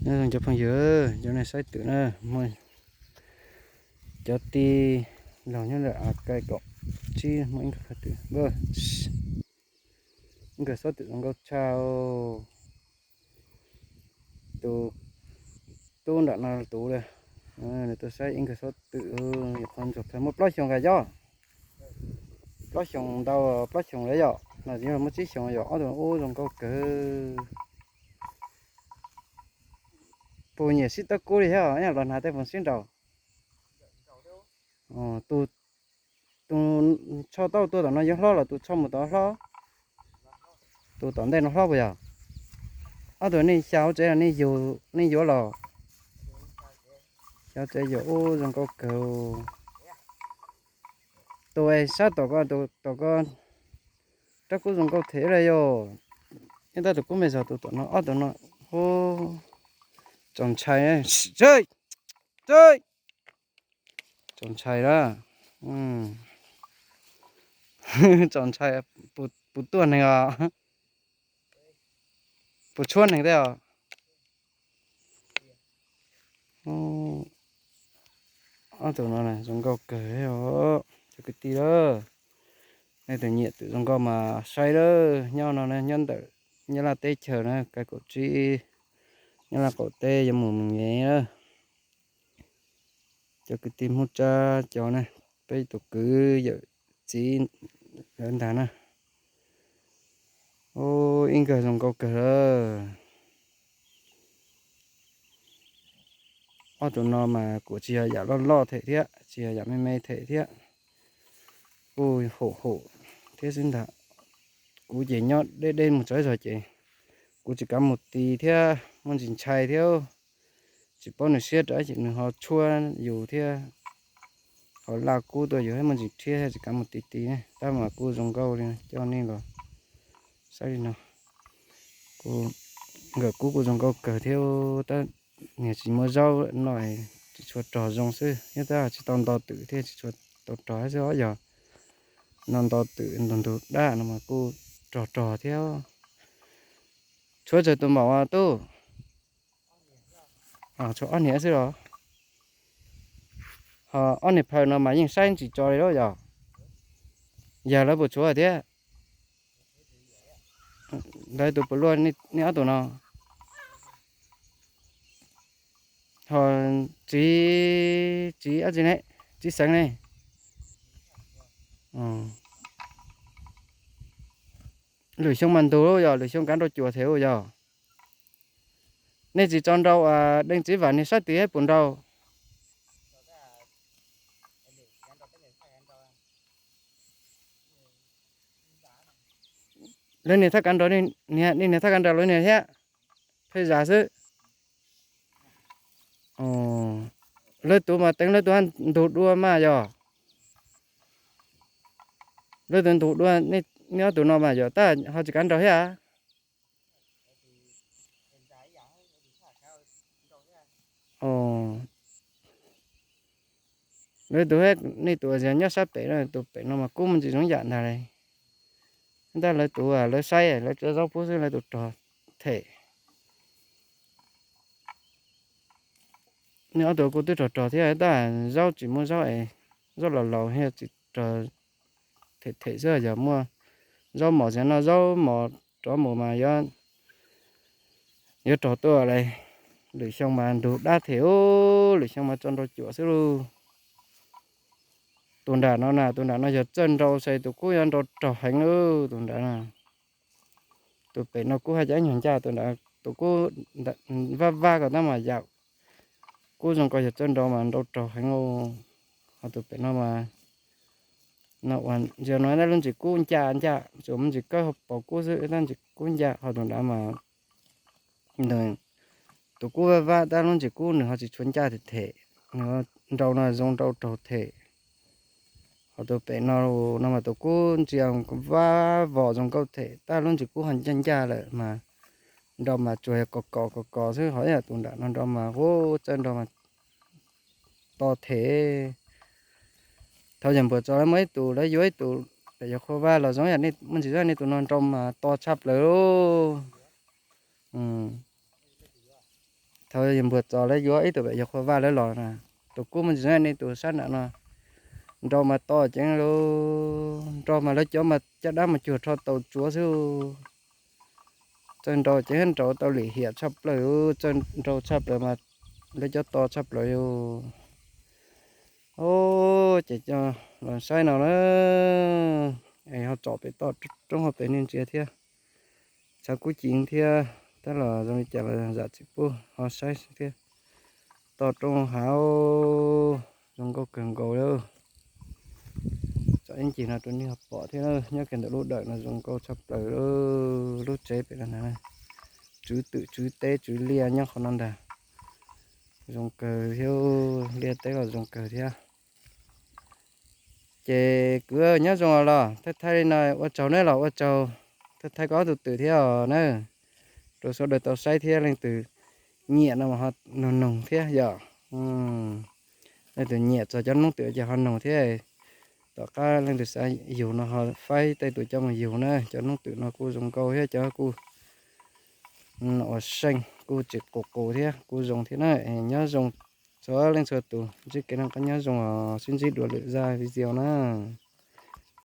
Cov phooj ywg, cov nej saib twm na, muaj cov tij laug nyob ntawm Akai kaum tsib muaj ib nkawg twm, ib nkawg xob twm zoo nkauj tshaj. Tus tub nram no tus li, nws tuaj saib ib nkawg xob twm, qhov ntxuag plawg muaj plaub xyoos nkaus yom, plaub xyoos ntau, plaub xyoos lawm yom, no muaj tsib xyoos yom, ob tug ub zoo nkauj kawg. Puas nyiam sib tab kub li thiab, los hnav tej puas sib nraus? Tus, tus tsho tau tuaj tom no yuav hlob los tus tsho mus tom hlob? Tus tom ntej no hlob puas yog? Ob tug nej xya hauv tsev los nej yuav los? Xya hauv tsev yog ub zoo nkauj kawg. Tus es sab tom ko, tom ko rab kub zoo nkauj them li yog. Ib tab tus kub me zog tus tom no, ob tug no ub txaus ntshai, txaus ntshai na. Txaus ntshai, puas tuaj neeg os, puas tshuab neeg thiab os. Ob tug no zoo nkauj kawg os cov kwv tij lawm. Nej tus nyiam twm zoo nkauj mas saib lawm, nyob no nyob ntawm Nyab Laj teb chaws na, Akai kaum tsib, Nyab Laj qaum teb yuav mus Mus Nyem na. Cov kwv tij Hmoob Tsab cov ne, peb tus kwv yawm txiv lawv ntag na. Ub, ib nkawg zoo nkauj kawg lawm. Ob tug no mas kuj tsis yog yam loj loj them thiab, tsis yog yam me me them thiab, kuj haum haum thiab xwb ntag. Kuv ces nyob deb deb mus txog zog ces kuv tsis kav mus ti thiab, muaj ntsis ntshai thiab, tsis paub nws siab rau ces nws ho tshuab yus thiab, ho laj kub tuaj yus thiab, muaj ntsis rhiab thiab tsis kav mus ti ti ne. Tab mas kuj zoo nkauj li, coj nej los saib li no. Kuv, nkawm kub kuj zoo nkauj kawg thiab, tab niag tsis muaj zaub no, tsis tshua rog zoo xwb, yog tab tsis tau nto twm thiab tsis tshua tau rog xwb os. Yog no nto twm ntug ntug dab no mas kuj rog rog thiab. Tshuav tsawg tus maum tub? Tshuav ob niag xwb los? Ho ob niag phaw no mas yeej saib tsis tso li lauj yog? Yog lawv puas tshuav thiab? Lawv tus puas luaj nej ob tug no? Ho txiv, txiv ab tsi ne? Txiv xeev ne? Lwm xyoo mas ntug yog, lwm xyoo kav nrau cuam them yog. Nej tsis tso nrau Deej Txiv Vam niag sab tid puas nrau? Lawv niag thaj kav nrau, niag niag thaj kav nrau lawv niag thiab, pheej zam xwb. Lawv tus mas teev lawv tus ntug dua mas yog. Lawv tus ntug dua, nej ob tug no mas yog tab ho tsis kav nrau thiab. Lawv tus, nej tus nyob sab pem no, tus pem no mas kub muaj ntsis zoo yam ntag li. Tab lawv tus lawv saib lawv tsuav zaub pub xwb, lawv tus rog them. Nej ob tug kuj twb rog rog thiab tab zaub tsis muaj zaub es, zaub laus laus thiaj tsis rog them them xwb, yog muaj zaub mos xav noj zaub mos rov mus mas yuav rog tuaj li. Lwm xyoo mas ntug dab them, lwm xyoo mas tso nrau cuam xwb lauj. Tus nram no na, tus nram no yog txawj nrau, ces tus kub yuav nrau rog heev lauj tus nram na. Tus pem no kub haj yam nyuag ncaj, tus nram tus kub vaj vaj ko tab mas yam kub zoo ko yog txawj nrau mas nrau rog heev lauj. Ho tus pem no mas, no ua ntsia no tab lub ntsis kub ncaj ncaj, tsuas muaj ntsis kawb hauv paus kub xwb, tab ntsis kub ncaj, ho tus nrad mas tus kub vaj vaj tab lub ntsis kub nws ho tsis tshua ncaj them them, nws nrau no zoo nrau raug them. Ho tus pem no, no mas tus kub ntsia vaj vos zoo nkauj them, tab lub ntsis kub ho ncaj ncaj lawm mas nrau mas tsuas yog kos kos kos kos xwb, ho ib yam tus nram no nrau mas hu txawj nrau mas to them. Thaum yawg npuas txog lawv muaj ib tus, lawv yuav ib tus, yog Qhua Vaj los zoo yam muaj ntsis zoo nej tus no nrau mas to tshaj plaws lauj. Thaum yawg Npuag Txos lawv yuav ib tug pem yawg Qhua Vaj lawv los na, tus kub muaj ntsis ne, nej tus sab nram no, nrau mas to ceev lawm, nrau mas lawv cov mas caj dab mas cuag rho taus tsuav xwb. Txawj nrau ceev, nrau tau lim hiam tshaj plaws, txawj nrau tshaj plaws mas lawv cov to tshaj plaws yus. Ces coj los saib no na, es ho tsom pem toj roob hauv pem nej ntsia thiab. Tshav kub ci thiab, tab los zoo li cas los zam txim pub ho saib thiab. Toj roob hav, zoo nkauj kawg nkaus li. Tsom ib ncig no rau nej ho pom thiab, nyob kiag ntawm lub dawm no zoo nkauj tshaj plaws li. Lub tsev pem no ntag, tswv twm tswv teb tswv liaj nyob qhov no ntag. Zoo kawg thiab, liaj teb los zoo kawg thiab. Ces kwv nyob zoo los thaij thaij li no ua tsaug nawb los ua tsaug, thaij thaij koj ob tug twm thiab os na, rau sawv daws tau saib thiab leej twg nyiam no mas ho noog noog thiab yom. Leej twg nyiam txog cov noob twm ces ho noog thiab. Tom qab leej twg xav yug no ho faib tej tus coj mus yug na, cov noob twm no kuj zoo nkauj thiab cov kuj ua seej kuj tsis qus qus thiab kuj zoo thiab na. Nyob zoo txhua leej txhua tus, ntsib kev noj qab nyob zoo os, sib ntsib dua lwm zaj video na.